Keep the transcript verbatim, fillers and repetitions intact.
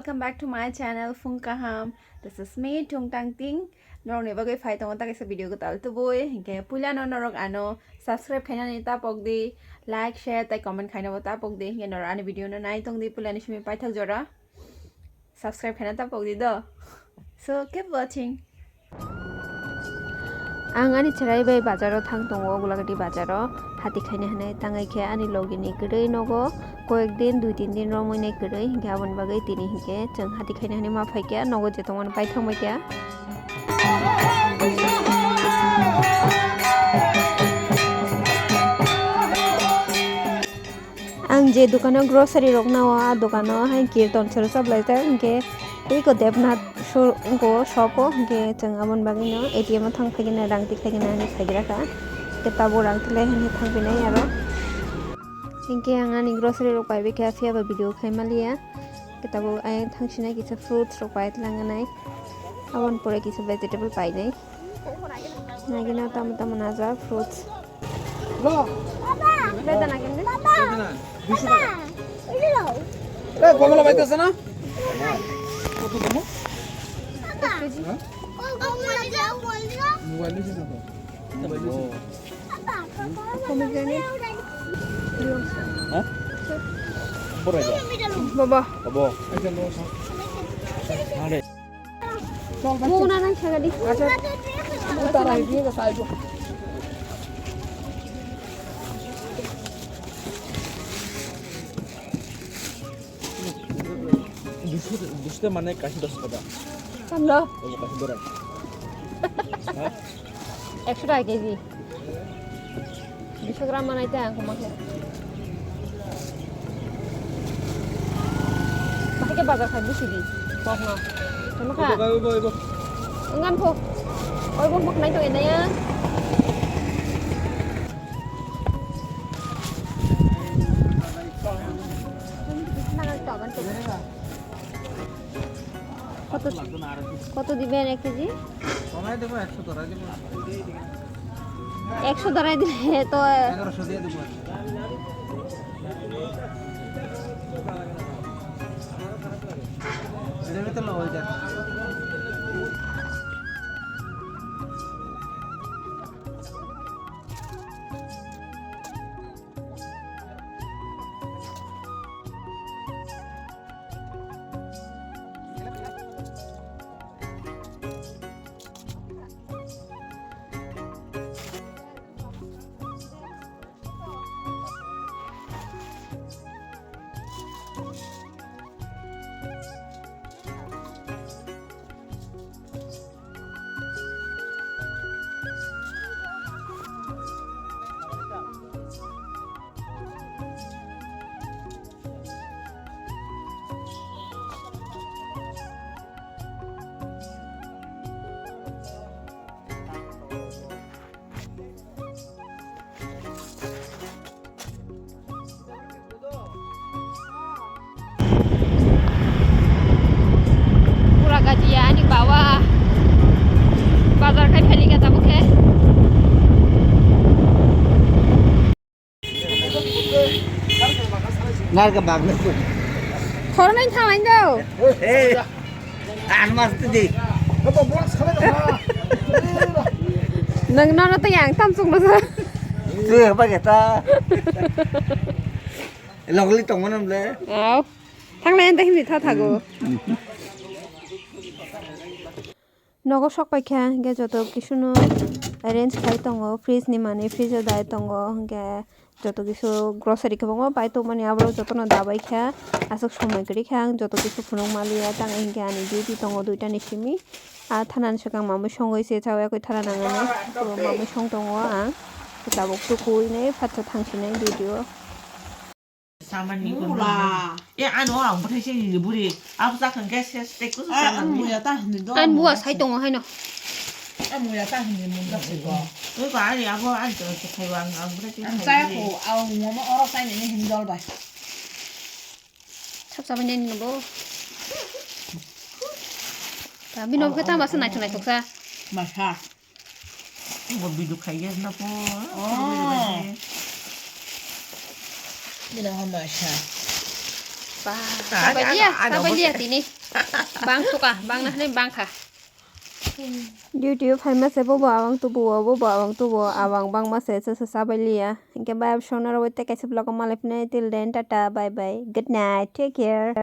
Welcome back to my channel, Phung Kaham. This is me, Thung Tang Ting. Norokni bagwi phai tongo ta kaisa video kwtal tubui. Hinkhe puilano norok ano subscribe khainani ta pokdi, like, share, tei comment khainabo ta pokdi. Hinkhe norok ani video no nai tongdi, puilani simi paithak jora. Subscribe khaina ta pokdi do. So, keep watching. Ang ani chwrai bai bazaro thang tongo, Gulagati bazaro hati khaina hinwi. Tangwi khe ani logi ni kwrwi nogo koyek din, dui tin din romwi nai kwrwi, hinkhe aboni bagwi tini hinkhe chwng hati khaina hinwi ma phaikha, nogo je tongmani paithak baikha. Ang je dukano grocery rok nao, a dukano hai Kirton sero chaplaijak, hinkhe tei eko Debnath sur-, eko shop o, hinkhe chwng aboni bagwino A T M o thang phaikhe rang twi khaikhe hinwi phaigra kha. Hinkhe tabuk rang twlai hinwi thang phinai aro. Hinkhe ang ani grocery rok paibai kha, phiya ba video khai maliya. Hinkhe tabuk ayang thang sinai kisa fruits rok pai tlangnai. Aboni pore kisa vegetable painai. Nagina tamo tamo najak fruits. Beda na kende? Beda na? Duiso taka. Eh, কমলা পাইতেছে না? কত দাম? হ্যাঁ? মোবাইল নিছে না তো? মোবাইল নিছে না। হ্যাঁ? বড় হয়ে যাও। বাবা। বাবা। আরে। Muna nang sagadi. Acha. Tara hi dia sai ko. Duiso, duiso mane kashi dos taka. Kamlo? Obo kashi borai. Ha? Ekso taka keji. Duiso gram manai ta ang koma khe. Bahai khe bazar khai busi di. Kokno. Tamo kha? Ibo, ibo, ibo. Engan kho. Oi bo moknai to enaya. কত, কত দিবেন এক কেজি? কমাই দেবো, একশো ধরাই দেবো। একশো ধরাই দিলে তো এগারোশো দিয়ে দেবো। এটার ভিতরে লবণ দেন। Pura gajiya ani bawa. Bazar khai pheli khe tabuk khe. Narga bagna tu. Thornai thalai do. Eh. An mas tu di. Nang nono to yang tam chung do. Tu apa kata? Logli tong mana mle? Au. Thanglai anda himni tha thago. Nogo sok paikha, hinkhe joto kisuno arrange khai tongo, fridge ni manwi fridge o dai tongo, hinkhe joto kisu grocery kwbangma pai tongmani aborok jotono dabaikha, aswk somoi kwrwikha ang joto kisu phunuk manliya, tamo hinkhe ani duty tongo duita ni simi, ah, thanani swkang mamwi songwi se chawi yakwi thana nangani, mamwi song tongo ang, tabuk tukuinai phatsa thangsinai duty o. Samani Mula. E, ano ang bwthai se ni buri. Abo sa khang gas gas tek ko. Ang muya ta hindi do. An buwa sai tongo haino. Ang muya ta hindi mun ta se ko. Ko ko ani abo an to se khai wang ang bwthai se. Ang saya ko, ang mo mo oro sai ni hindi dol bai. Chap chap ni no bo. Ta bino ke ta masa nai thok nai thok sa. Masa. Bo biduk khai ya na po. Oh. Bina hama sha. Ba, sabai liya, sabai liya tini. Bang tuka, bang na hwnwi bang kha. Duty o phaima se bobo awang tubuo, bobo awang tubuo, awang bangma se, se, se sabai liya. Hinkhe bai songna rwui tei kaisa vlog o malai phino, till then, tata, bye bye, good night, take care.